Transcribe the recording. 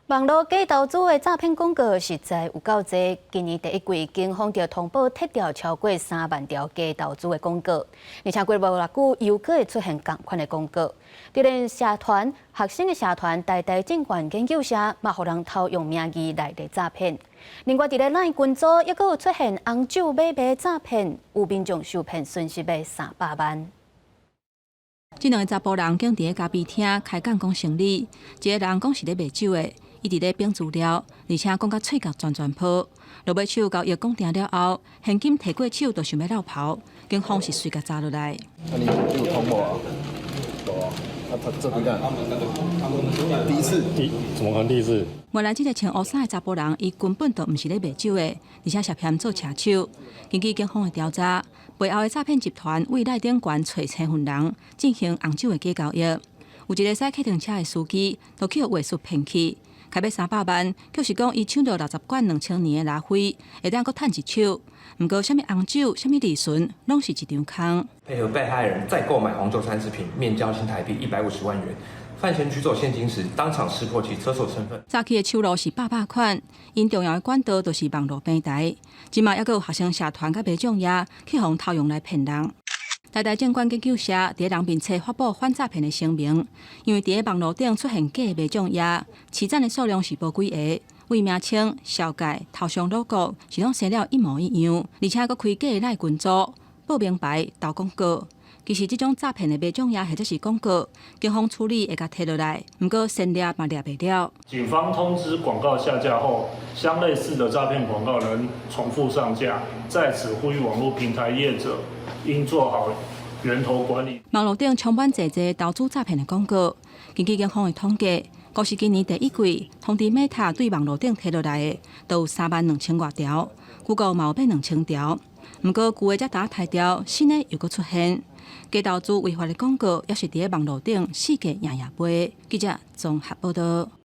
網路假投資的詐騙廣告實在有夠濟。今年第一季，警方就通報撤掉超過3萬條假投資的廣告，而且過無偌久又閣會出現仝款的廣告。就連社團、學生的社團、台大證券研究社，嘛予人偷用名義來咧詐騙。另外，佇咧 LINE 群組，抑閣有出現紅酒買賣詐騙，有民眾受騙損失欲300萬。這兩个查埔人竟佇咧咖啡廳開講講生理，一个人講是咧賣酒的，伊佇咧反資料，而且講甲喙角全全泡。落尾手交易講定了後，現金提過手就想欲落跑，警方是隨共查落來。啊，你有通無啊？無啊？啊，他這幾個？第一次？怎麼可能第一次？原來這个穿烏衫的查埔人，伊根本就毋是咧賣酒的，而且涉嫌做車手。根據警方的調查，背後的詐騙集團為內頂懸揣身份人進行紅酒的假交易。有一个駛客運車的司機，都去予話術騙去，開欲300萬，就是講伊搶著60罐2000年的拉菲，會當閣趁一手。毋過，啥物紅酒、啥物利潤，攏是一場空。配合被害人再購買紅酒30瓶，面交新台幣150萬元。犯嫌取走現金時，當場識破其車手身份。早期的手路是百百款，𪜶重要的管道就是網路平台。這馬猶閣有學生社團佮民眾也去予偷用來騙人。台大證券研究社佇人面冊發布反詐騙的聲明，因為佇咧網路頂出現假的迷眾頁，起讚的數量是無幾个，為名稱、紹介、頭像 logo 是攏生了一模一樣，而且閣開假的 LINE 群組、報名牌、投廣告。其實這種詐騙的迷眾頁或者是廣告，警方處理會共提落來，毋過先掠嘛掠袂了。警方通知廣告下架後，相類似的詐騙廣告仍重複上架，在此呼籲網絡平台業者應做好源頭管理。網路頂充滿濟濟投資詐騙的廣告，根據警方的統計，光是今年第一季，通知 Meta 對網路頂提落來的，都有3萬2千外條，Google 嘛有欲2000條。毋過舊的才打刣掉，新的又閣出現。假投資違法的廣告，也是佇咧網路頂四界營營飛。記者綜合報道。